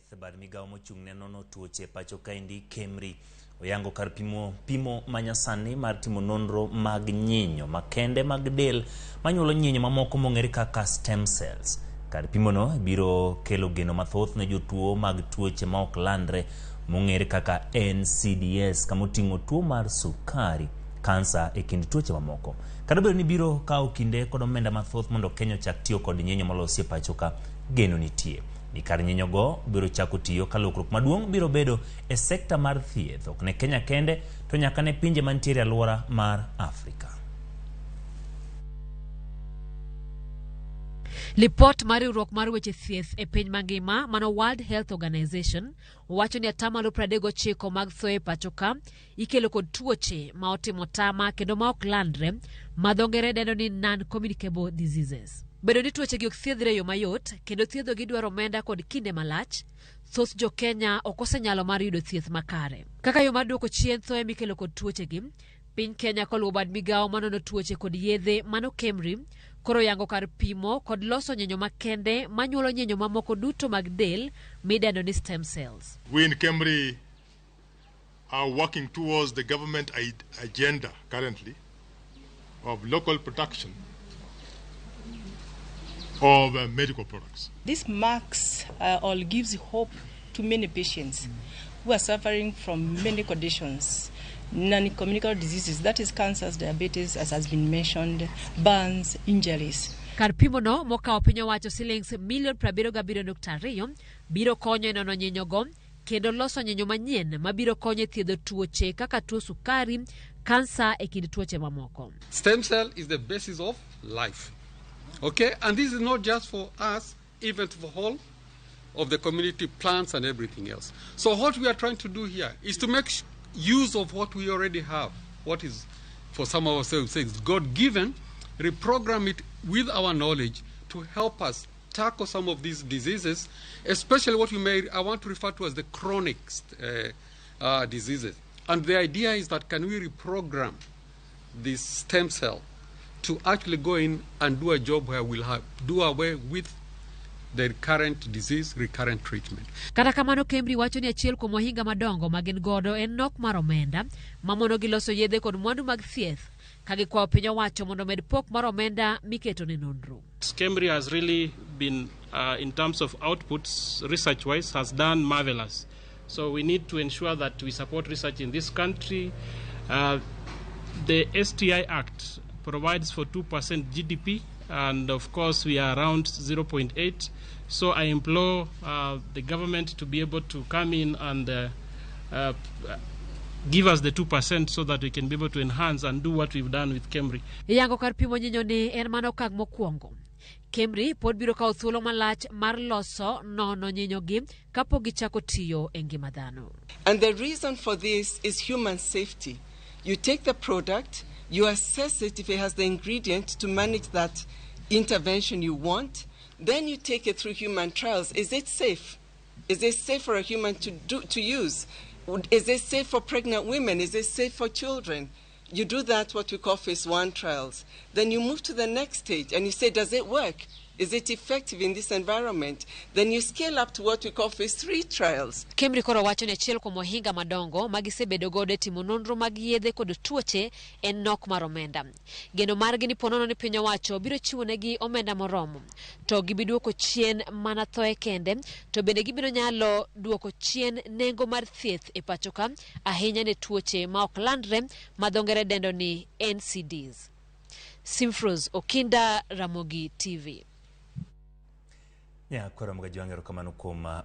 thieth bad migawo mochung' ne nono tuoche e pacho kaendi KEMRI oyango kar pimo pimo manyasani mar timo nonro mag nyinyo makende mag del manyuolo nyinyo mamoko mong'ere kaka stem cells. Kar pimono biro kelo geno mathoth ne jotuo mag tuoche ma ok landre mong'ere kaka NCDs kama oting'o tuo mar sukari, kansa e kind tuoche mamoko. Kata obedo ni biro kawo kinde kod omenda mathoth mondo Kenya ochak tiyo kod nyinyo molosi e pacho ka, geno nitie ni kar nyinyogo biro chako tiyo ka lokruok maduong' biro bedo e sekta mar thieth ok ne Kenya kende to nyaka ne pinje mantiere e alwora mar Afrika. Lipot mar riwruok mar weche thieth e piny mangima mano World Health Organization wacho ni atamalo 39 mag thoe e pacho ka ikelo kod tuoche ma otimo tama kendo ma ok landre ma dho ngere dendo ni non-communicable diseases. Bedo ni tuoche gi ok thiedhre e yo mayot kendo thiedhogi dwaro omenda kod kinde malach, thoth jo Kenya ok osenyalo mar yudo thieth makare. Kaka yo mar duoko chien thoe mikelo kod tuochegi, piny Kenya koluwo bad migawo manono tuoche kod yedhe mano KEMRI koro yango kar pimo kod loso nyinyo makende manyuolo nyinyo mamoko duto mag del midendo ni stem cells. We in KEMRI are working towards the government agenda currently of local production of medical products. This marks or gives hope to many patients who are suffering from many conditions, non-communicable diseases, that is cancers, diabetes, as has been mentioned, burns, injuries. Kar pimono mokawo piny owacho silings milion 77.2 biro konyo e nono nyinyogo kendo loso nyinyo manyien mabiro konyo e thiedho tuoche kaka tuo sukari, kansa e kind tuoche mamoko. Stem cell is the basis of life. Okay, and this is not just for us, even for the whole of the community, plants and everything else. So what we are trying to do here is to make use of what we already have, what is, for some of us, say it's God-given, reprogram it with our knowledge to help us tackle some of these diseases, especially what I want to refer to as the chronic diseases. And the idea is that can we reprogram this stem cell to actually go in and do a job where we'll do away with the recurrent disease, recurrent treatment. Kata kamano KEMRI wacho ni achiel kuom ohinga madongo ma gin godo en nok mar omenda mamono gi loso yedhe kod mwandu mag thieth ka gikwayo piny owacho mondo omed pok mar omenda miketo ne nonro. KEMRI has really been, in terms of outputs, research-wise, has done marvelous. So we need to ensure that we support research in this country. The STI Act provides for 2% GDP, and of course we are around 0.8. So I implore the government to be able to come in and give us the 2% so that we can be able to enhance and do what we've done with KEMRI. Yango kar pimo nyinyo ni en mana okang' mokwongo. KEMRI pod biro kawo thuolo malach mar loso nono nyinyogi kapok gichako tiyo e ngima dhano. And the reason for this is human safety. You take the product, you assess it if it has the ingredient to manage that intervention you want, then you take it through human trials. Is it safe? Is it safe for a human to use? Is it safe for pregnant women? Is it safe for children? You do that, what we call phase 1 trials. Then you move to the next stage and you say, does it work? Is it effective in this environment? Then you scale up to what we call phase 3 trials. KEMRI koro wacho ni achiel kuom ohinga madongo ma gisebedo godo e timo nonro mag yedhe kod tuoche en nok mar omenda. Geno margi ni ponono ni piny owacho biro chiwo negi omenda moromo, to gibiduoko chien mana thoe kende, to bende gibiro nyalo duoko chien nengo mar thieth e pacho ka, ahinya ne tuoche ma ok landre ma dho ngere dendo ni NCDs. Simfros Okinda, Ramogi TV. Nyakora Mgajwang', erokamano kuom medo